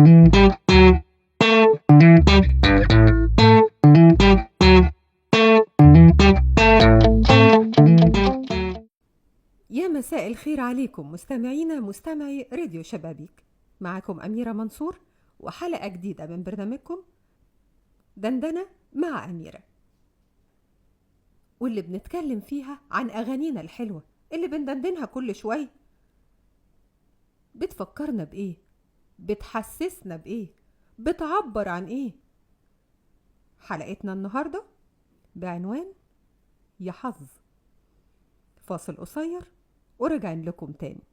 يا مساء الخير عليكم مستمعينا مستمعي راديو شبابيك، معكم أميرة منصور وحلقة جديدة من برنامجكم دندنة مع أميرة، واللي بنتكلم فيها عن أغانينا الحلوة اللي بندندنها كل شوية. بتفكرنا بإيه؟ بتحسسنا بإيه؟ بتعبر عن إيه؟ حلقتنا النهاردة بعنوان يا حظ. فاصل قصير وراجعين لكم تاني.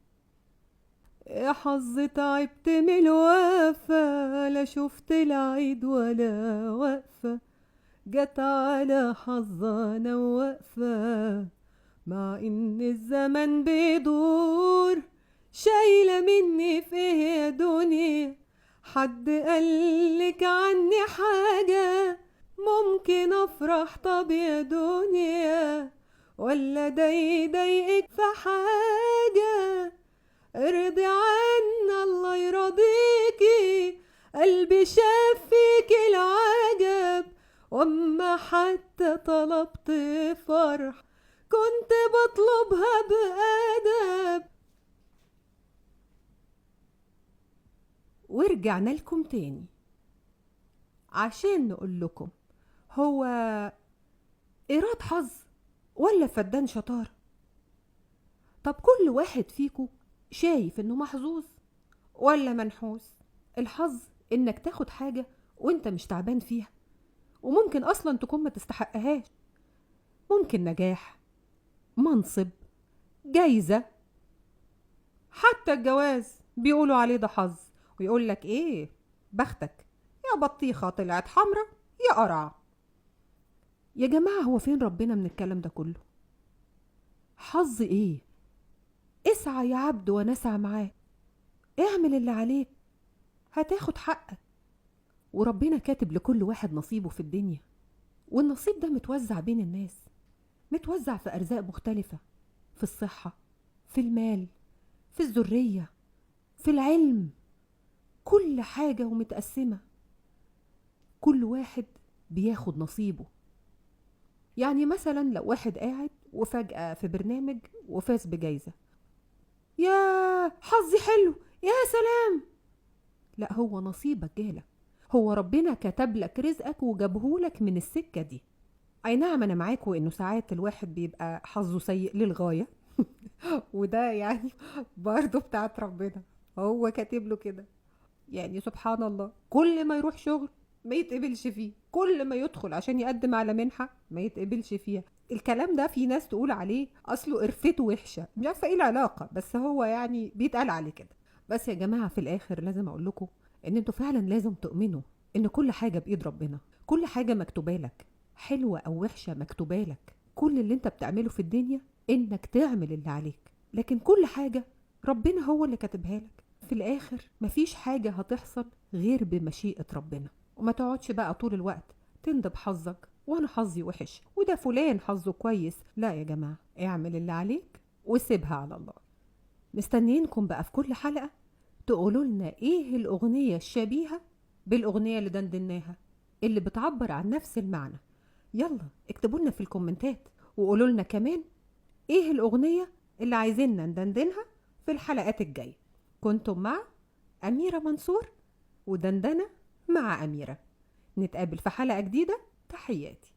يا حظ تعبت من الوقفة، لا شفت العيد ولا وقفة، جت على حظ انا وواقفة، مع ان الزمن بيدور، شايلة مني في ايه يا دنيا؟ حد قالك عني حاجة؟ ممكن افرح طب يا دنيا، ولا ده يضايقك في حاجة؟ ارضي عنا الله يرضيكي، قلبي شاف فيكي العجب، واما حتى طلبت فرح كنت بطلبها بأدب. ورجعنا لكم تاني عشان نقول لكم هو إيراد حظ ولا فدان شطارة؟ طب كل واحد فيكم شايف انه محظوظ ولا منحوس؟ الحظ انك تاخد حاجة وانت مش تعبان فيها، وممكن اصلا تكون ما تستحقهاش. ممكن نجاح، منصب، جايزة، حتى الجواز بيقولوا عليه ده حظ، ويقول لك ايه بختك، يا بطيخة طلعت حمرة يا قرعة. يا جماعة هو فين ربنا من الكلام ده كله؟ حظ ايه؟ اسعى يا عبد وانا اسعى معاك، اعمل اللي عليك هتاخد حقك. وربنا كاتب لكل واحد نصيبه في الدنيا، والنصيب ده متوزع بين الناس، متوزع في أرزاق مختلفة، في الصحة، في المال، في الذرية، في العلم، كل حاجة ومتقسمة. كل واحد بياخد نصيبه. يعني مثلا لو واحد قاعد وفجأة في برنامج وفاز بجايزة، يا حظي حلو يا سلام، لا هو نصيبك جالك، هو ربنا كتب لك رزقك وجابهولك من السكة دي. اي نعم انا معاكم انه ساعات الواحد بيبقى حظه سيء للغاية وده يعني برضه بتاعت ربنا، هو كاتب له كده. يعني سبحان الله، كل ما يروح شغل ما يتقبلش فيه، كل ما يدخل عشان يقدم على منحة ما يتقبلش فيها. الكلام ده في ناس تقول عليه اصله قرفته وحشة، مش عارفة ايه العلاقة، بس هو يعني بيتقال عليه كده. بس يا جماعة في الاخر لازم اقول لكم ان انتوا فعلا لازم تؤمنوا ان كل حاجة بايد ربنا، كل حاجة مكتوبة لك، حلوة او وحشة مكتوبة لك. كل اللي انت بتعمله في الدنيا انك تعمل اللي عليك، لكن كل حاجة ربنا هو اللي كاتبها لك. في الاخر مفيش حاجة هتحصل غير بمشيئة ربنا. وما تقعدش بقى طول الوقت تندب حظك، وانا حظي وحش وده فلان حظه كويس. لا يا جماعة، اعمل اللي عليك وسيبها على الله. مستنيينكم بقى في كل حلقة تقولوا لنا ايه الأغنية الشبيهة بالأغنية اللي دندناها، اللي بتعبر عن نفس المعنى. يلا اكتبوا لنا في الكومنتات وقولوا لنا كمان ايه الأغنية اللي عايزيننا ندندنها في الحلقات الجاية. كنتم مع أميرة منصور ودندنة مع أميرة. نتقابل في حلقة جديدة. تحياتي.